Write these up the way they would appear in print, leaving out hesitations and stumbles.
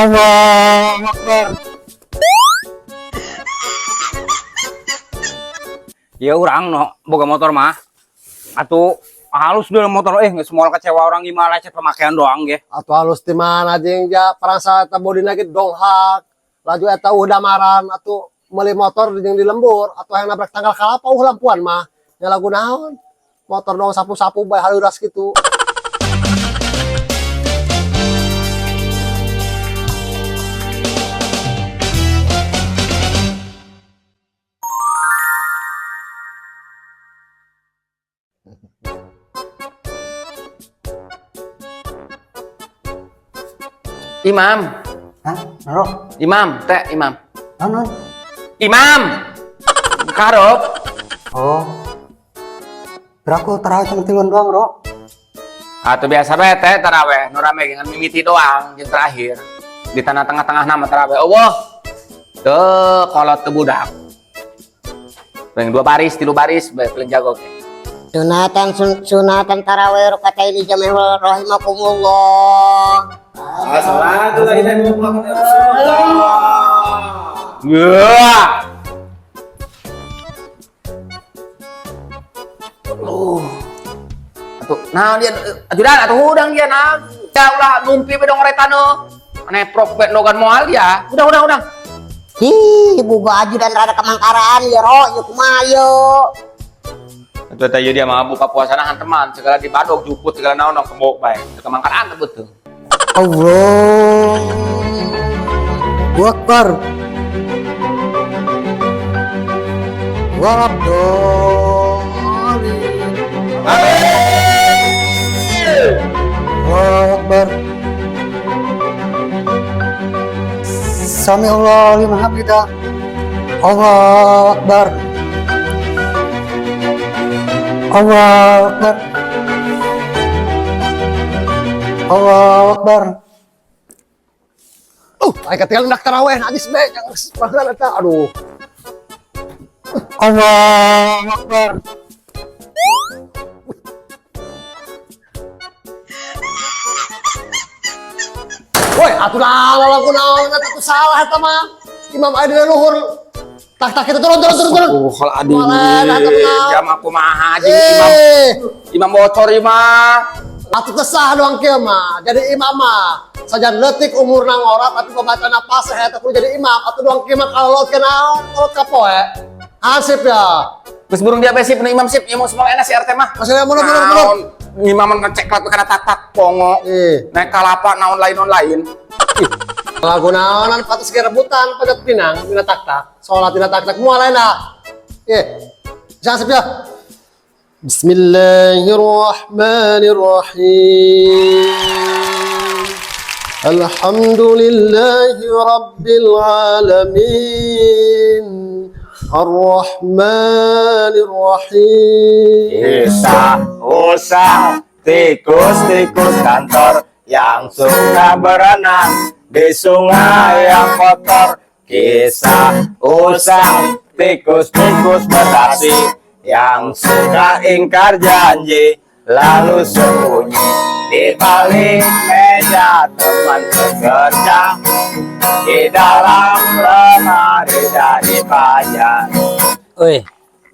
Allahu Akbar. Ya urang no boga motor mah. Atuh halus dulu motor geus moal kecewa orang gimana lecet pemakaian doang ge. Atuh halus di mana jeung ja parangsa eta bodina ge donghak. Laju eta eueuh damaran atuh meuli motor jeung di lembur atuh hayang nabrak tanggal kalapa eueuh lampuan mah. Nya lagu naon? Motor doang sapu-sapu bae haleuras kitu. Imam. Hah? Naro? Imam, teh imam. Naon? Imam. Karop. Oh. Beraku tarawih cuma tiluan doang, Ro. Atau biasa bae teh taraweh, nu rame dengan mimiti doang jeung terakhir. Di tanah tengah-tengah nama taraweh. Allah. Teu kolot teu budak. Paling 2 baris, 3 baris bae paling jago ge. Sunatan sunatan tarawih rakaat ini jami'ul rahimakumullah. Wah. Atuh, nah dia ajudan atuh hudang dia nah. Ya ulah numpi be dong retano. Neprok be nogan moal dia. Udah. Hi, buga ajudan rada kemangkaraan ya ro, ya kumaha yo. Atuh teh dia mah buka puasa nahan teman, segala dibadog juput segala naon dong kembok bae. Kemangkaraan teh betul. Allahu Akbar. Waladhdallin. Allahu Akbar. Sami'allahu liman hamidah. Allahu Akbar. Allahu Akbar. Allahu Akbar. Aing ketinggalan nak tarawih najis be, jangan baheula eta. Aduh. Allahu Akbar. Woi, atuh naon lagu naon eta tuh salah eta mah. Imam aya di luhur. Tak tak kita turun. Oh, kalau adi. Boleh, Jam aku mah haji imam. Imam bocor ieu mah. Atuh teu sah doang kieu mah. Jadi imam mah sajan leutik umurna ngora tapi pembacaan paseh eta kudu jadi imam. Atuh doang kieu mah kalau ke naon, kalau kapoe. Hansip ya. Geus burung dia sip nu imam sip, ieu semua enak si RT mah. Maksudnya mundur. Naon imaman ngecek lah kana tak-tak pongo. Ih. Naik kalapa naon lain. Ih, Lagu naonan patus ge rebutan panjat pinang dina tak-tak. Salat dina tak-tak moal enak. Ih. Jangan sip ya. Bismillahirrahmanirrahim. Alhamdulillahi rabbil alamin. Arrahmanir rahim. Kisah usah tikus-tikus kantor yang suka berenang di sungai yang kotor. Kisah usah tikus-tikus berdasi yang suka ingkar janji lalu sembunyi di balik meja teman bekerja di dalam lemari dari baja. Euy,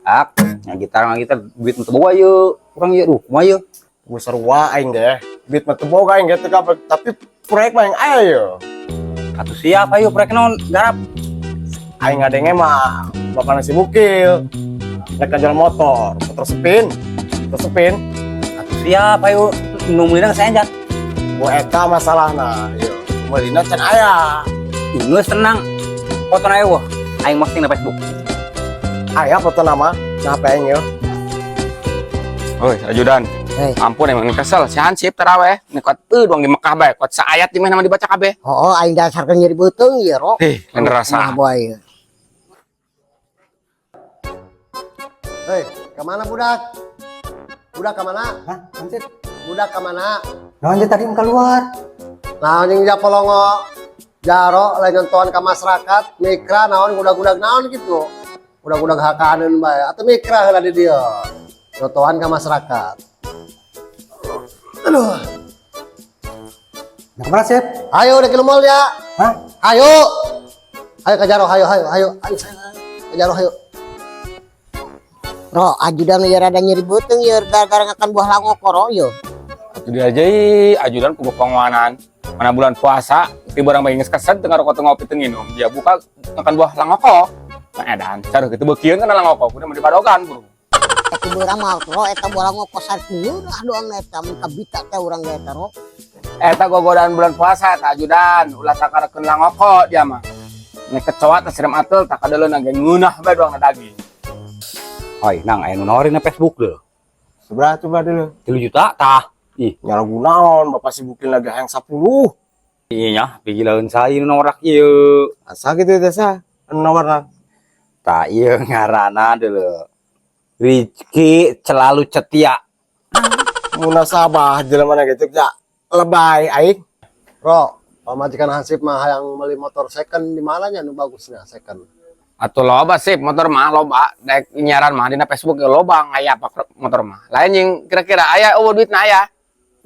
ak, ngagitar duit teu boga ieu. Urang ieu duh, kumaha ieu? Gua sarua aing deh. Duit mah teu boga aing ge teu kabeh, tapi proyek mah yang aya yo. Atuh siap ayo proyek naon garap. Aing ngadenge mah bapak nasi bukil. Rek ngajual motor, motor spin. Motor spin. Atuh siap ayo nu meulina geus enjat. Gua eta masalahna yo. Meulina can aya. Geus tenang. Foto ayo wah. Aing posting di Facebook. Aya foto nama, nah apa aing yo? Oi, ajudan. Hei. Ampun emang kesel si Hansip taraweh. Ini kuat doang di Mekah bae, kuat saayat di mana dibaca kabeh. Oh, aing dasarkeun nyeri beuteung ieu ro. Ih, lain rasa. Mah boy. Hei, kemana budak? Budak kemana? Hah? Hansip? Budak kemana? Naon tadi mau keluar? Nah, anjing ja polongo jaro lain nonton ke masyarakat, mikra naon gudag-gudag naon gitu. Gudag-gudag hakaneun bae atau mikra heula di dieu. Nontohan ke masyarakat. Aduh. Nah, kemana sip? Ayo udah ke mall ya. Hah? Ayo. Ayo ka Jaro, hayo hayo hayo. Ayo, ayo. Ka Jaro hayo. Ro, ajudan ya rada nyeri beuteung ya gara-gara ngakan buah langoko ro yo. Atuh dia aja ih, ajudan ku penguanan. Mana bulan puasa, tiba orang bagi geus keset teu ngarokok teu ngopi teu nginum. Dia buka makan buah langoko. Nah edan, cara kitu beukieun kana langoko, kudu mah dibadogan bro. Tapi urang mah ro eta buah langoko sarik murah doang eta mun kabita teh urang ge eta ro. Eta gogodaan bulan puasa eta ajudan, ulah takarekeun langoko dia mah. Nek kecoa teh serem atel tak kadeuleun ge ngeunah bae doang na daging. Oi, nang aya nu nawarin na Facebook deh. Seberapa coba dulu? 3 juta tah. Ih, Nyala gunaon, bapak sibukin lagi hayang 10. Iya nya, pigilaeun saya nu norak ieu. Asa gitu ya sa, anu nawarna. Tah ieu ngaranna deuleu. Rizky selalu setia. Munasabah jelema mana gitu ya. Lebay aing. Ro, pamajikan Hansip mah hayang beli motor second di mananya nu bagusnya second. Atuh loba sih motor mah loba, daek nyaran mah dina Facebook ge loba ngaya pak motor mah. Lain yang kira-kira aya eueuh duitna aya.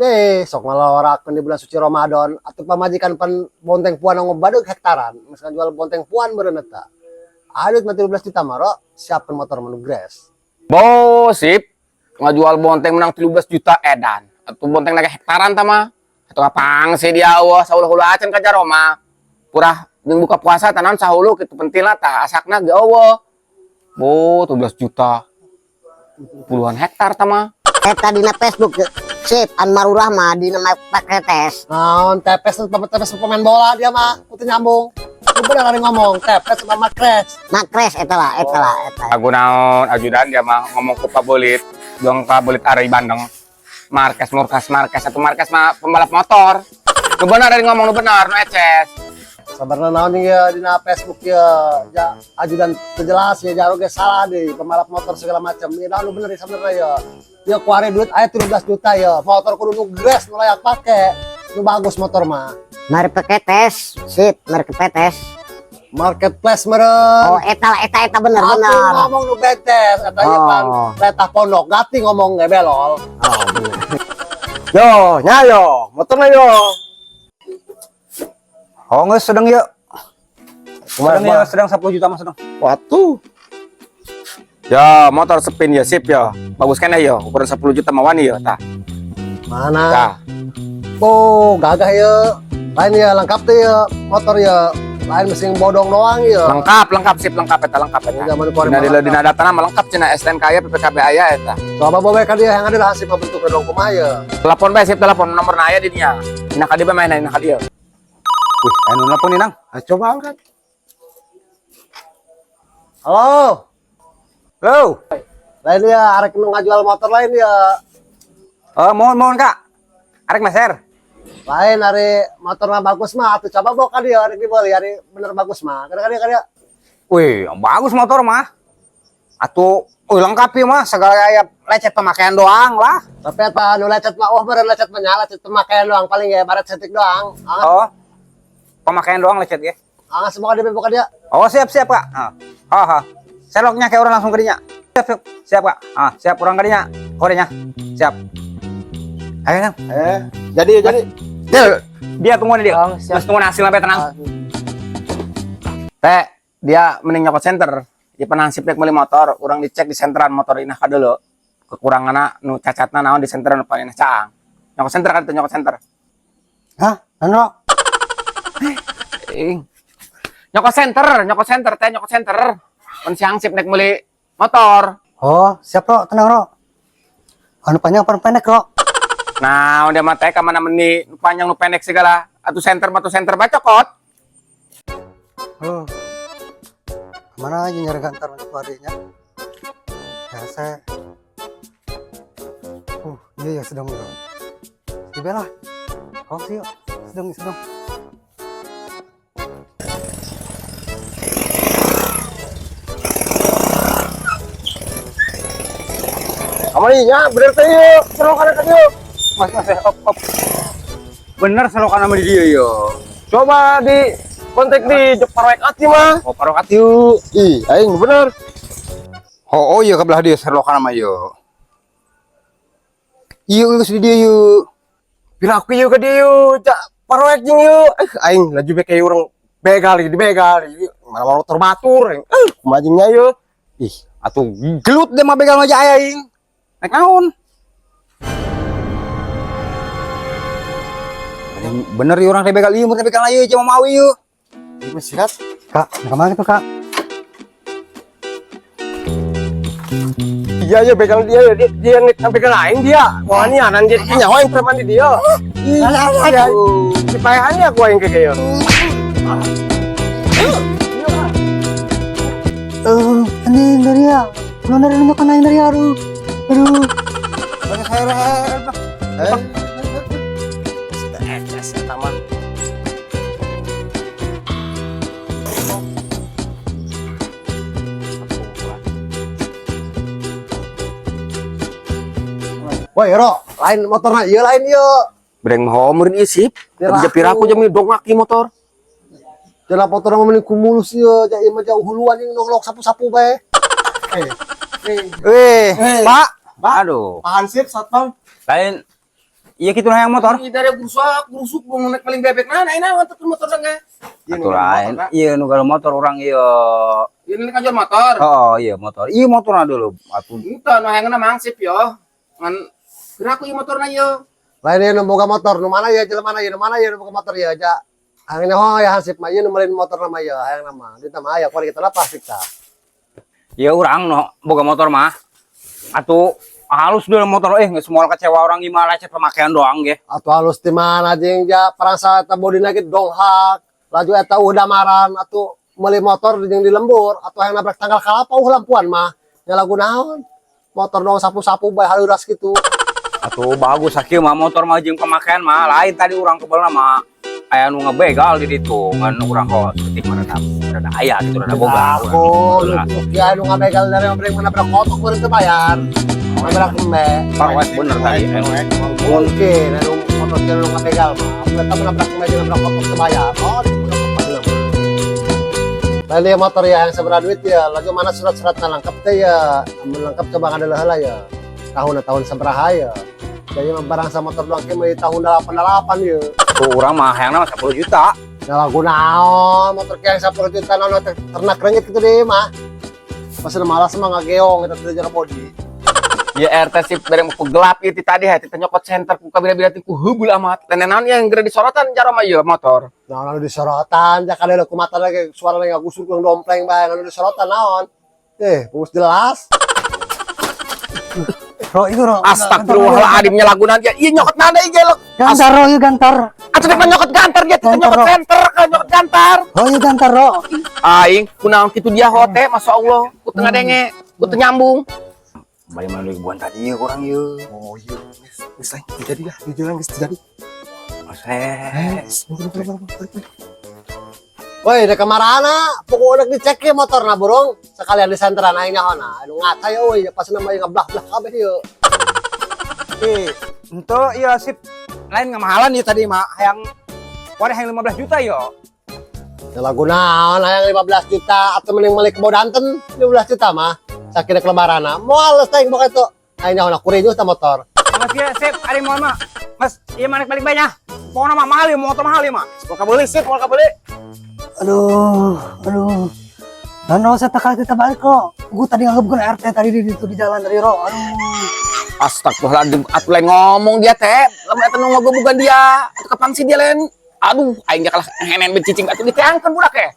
Eh, sok ngalorakeun di bulan suci Ramadan atau pamajikan pan bonteng puan ngobadeg hektaran, misalkan jual bonteng puan meureun eta. Ada mah 13 juta mah ro, siapkeun motor mah nu gres. Bo, sip. Ngajual bonteng menang 13 juta edan. Atuh bonteng lagi hektaran tah mah. Atuh apang sih dia eueuh sauluh-hulu acan ka jaro mah. Purah jeung buka puasa tanan sahulu kitu penting lah tah asakna ge eueuh. Bo, 13 juta. Puluhan hektar tah mah. Eta dina Facebook sip Anmarul Rahma dina pakai tes. Naon tepes tepes pemain bola dia mah, kudu nyambung. Lu bener hari ngomong tepes sama makres. Makres eta lah, eta lah, eta. Aku naon ajudan dia mah ngomong ke Pak Bolit, dong Pak Bolit Ari Bandeng. Marquez Murkas Marquez satu Marquez mah pembalap motor. Nu benar dari ngomong nu benar nu eces. Sabarna naon jeung ya dina Facebook ya, ja ajudan teu jelas ya jaro ge salah deh pembalap motor segala macam. Ya naon nu bener ya sebenarnya ya. Ya kuari duit aya 13 juta ya. Motor kudu nu gres nu layak pake. Nu bagus motor mah. Mari pakai tes, sip, mari tes. Marketplace meureun. Oh, eta lah, eta eta bener Atuh bener. ngomong nu betes eta ieu pan Oh. letah pondok gati ngomong ge belol. Oh, bener. Yo, nya yo, motorna yo. Oh, geus sedang yuk. Kumaha Sedang ya, sedang 10 juta mah sedang. Watuh. Ya, motor spin ya sip ya. Bagus kan ya, ukuran 10 juta mah wani ya tah. Mana? Tah. Oh, gagah ya. Lain ya lengkap tuh ya motor ya. Lain mesin bodong doang ya. Lengkap, lengkap sip, lengkap eta, lengkap eta. Zaman kuari Dina mah dina lengkap. dina datana mah lengkap cenah STNK aya PPKB aya eta. Coba bawa ka dia yang ada hasil bentuk dong kumaha ya. Telepon bae sip telepon nomorna aya di dinya. Dina ka dieu bae main dina ka dieu. Wih, anu nelpon nih, Nang. Ah, coba angkat. Halo. Halo. Lain ya arek nu ngajual motor lain ya. Oh, mohon mohon, Kak. Arek meser. Lain ari motor mah bagus mah atuh coba bawa ka dia arek dibeli ari bener bagus mah. Kada kada kada. Wih, bagus motor mah. Atuh, oh, lengkap ya mah, segala aya lecet pemakaian doang lah. Tapi eta nu lecet mah oh bener lecet mah nya lecet pemakaian doang paling ya baret setik doang. Ah, Oh. Pemakaian doang lecet ya. ah semoga dia buka dia. Oh, siap siap, Kak. Ah. Ha ha. Seloknya kayak orang langsung ke dinya. Siap, siap. Siap, Kak. Ah, siap orang ke dinya. Kodenya. Siap. Ayo, Nang. Eh, jadi jadi. Dia, dia tungguin dia. Oh, siap. Mas tungguin hasil sampai tenang. Teh, dia mending nyokot center. Di penansip rek meuli motor, urang dicek di senteran motor inah ka dulu. Kekuranganna nu cacatna naon di senteran nu paling caang. Nyokot center kan teu nyokot center. Hah? Anu? Ing. Nyokot center teh nyokot center. Pan si Hansip nek meuli motor. Oh, siap Ro, tenang Ro. Anu panjang apa anu pendek Ro? Nah, udah mah teh ka mana meni nu panjang nu pendek segala. Atuh center mah tuh center bae cokot. Oh. Kemana aja nyari kantor untuk adiknya? Ya saya. Iya ya sedang Ro. Si Bella. Oh, sih, sedang sedang. Kamari nya bener teh yuk. Serokan ka dieu. Mas, mas, op, op. Bener selokan sama di dia yo. Coba di kontak di Jepara Ati mah. Oh, parokat yuk. Ih, aing bener. Oh, oh iya kebelah dia selokan sama yo. Iya, geus di dia yuk. Pira aku yuk ka dieu, cak Paroek jeung ieu. Eh, aing laju be kayak urang begal di begal. Mana motor batur aing. Eh, kumaha jeung nya ieu? Ih, atuh gelut deh mah begal mah aja aing. Naik naon? Bener ieu urang teh begal ieu, mun teh begal ieu cuma mau ieu. Ieu mah sikat. Kak, kemana tuh kak? Iya, iya begal dia, dia, dia nek begal aing dia. Wah, ini anan jadi nyawa aing preman di dia. Ih, iya. Dipayahannya aku aing ke ieu. Eh, anjing dari ya. Belum dari nunjuk aing dari aduh. Aduh. Banyak sayur. Eh, eta mah. Woi, Ro, lain motorna ieu lain ieu. Breng mah homerin ieu sip. Piraku. Tapi piraku jam dongak ieu motor. Jalan motor mah mending kumulus ieu, ja ieu mah jauh huluan jeung nongklok sapu-sapu bae. Weh, Pak. Aduh. Pahan sip satpam. Lain iya kitu hayang motor. Ih, dari gerusak, gerusuk bung naik paling bebek nah, nah, nah, untuk motor enggak. Atuh lain. Iya nu gaduh motor urang ieu. Ini kan jual motor. Oh, iya motor. Iya motorna dulu. Atuh Entah, nu hayangna mangsip yo. Ngan piraku ieu motorna yo. Lain ieu nu boga motor, nu mana ya jelema mana ieu, nu mana ieu nu boga motor ieu ja. Hayang nyaho ya hansip mah ieu nu meulin motor nama ieu, hayang nama. Di mah aya kuari kita lah pasti tah. Ya urang no boga motor mah. Atuh halus dulu motor geus moal kecewa orang imah lecet pemakaian doang ge. Atuh halus di mana jeung ja parangsa eta bodina ge donghak. Laju eta eueuh damaran atuh meuli motor jeung di lembur atuh hayang nabrak tanggal kalapa eueuh lampuan mah. Nya lagu naon? Motor dong sapu-sapu bae haleuras kitu. Atuh bagus sakieu mah motor mah jeung pemakaian mah lain tadi urang kebelna mah aya nu ngebegal di ditu ngan urang kok seperti mana rada aya gitu rada boga. Aku lu ya nu ngabegal dari yang menabrak kotok baru teu bayar. Nabrak embe. Parwet bener tadi. Mungkin anu motor kieu nu ngabegal mah. Eta menabrak embe jeung nabrak kotok teu bayar. Oh, di lain dia motor ya yang seberapa duit ya, lagi mana surat-suratnya lengkap teh ya, amun lengkap coba ngadeuleul heula ya. Tahun-tahun sabaraha ya. Jadi mah barang sama motor doang ke meuli tahun 88 ya. Tuh urang mah hayangna mah 10 juta. Ya lagu naon motor ke yang 10 juta naon ternak reungit gitu deh mah. Pas malas mah ngageong eta teh jero body. Ya RT sip bareng mau gelap ieu ti tadi hati teh nyokot center ku kabira-bira ti ku heubeul amat. Teh naon yang geura disorotan jaro mah ieu motor. Naon anu disorotan, ja kada ku mata lagi suara lagi ngagusur ku dompleng bae anu disorotan naon. Eh, bus jelas. Ro, itu ro. Astagfirullahaladzim nya lagu nanti. Ieu nyokot nada ieu gelok. Gantar ro, ieu gantar. Atuh teh nyokot gantar dia teh nyokot center ka nyokot gantar. Oh, ieu gantar ro. Aing kunaon kitu dia hote masyaallah ku teu ngadenge, ku teu nyambung. Balik mana ribuan tadi ya kurang ieu. Oh iya, geus lain jadi lah, di jalan geus jadi. Mas. Woi, dek kamarana, pokoknya dicek ya motorna burung. Sekalian di senteran aing nyahona. Anu ngatay euy, pas nama ngeblah-blah kabeh ieu. Eh, ente iya sip. Lain ngamahalan ya tadi mah hayang wadah hayang 15 juta yo. Ya lagu naon hayang 15 juta atau mending meuli kebo danten 15 juta mah. Sakira kelebarana. Moal teh boga itu. Aing nyahona kurinyus ta motor. Mas ya sip, ari moal mah. Mas, iya mana balik banyak. Pokoknya mah mahal ya, motor mahal ya mah. Mau kabeli sip, mau kabeli. Aduh, aduh. Dan ro, saya tak kita balik kok. Gue tadi nganggep gue RT tadi di itu di jalan dari ro. Aduh. Astagfirullahaladzim, atuh lain ngomong dia teh. Lamun eta nu ngogebugan dia, atuh kapan sih dia lain? Aduh, aing ge kalah henen becicing atuh diteangkeun budak eh.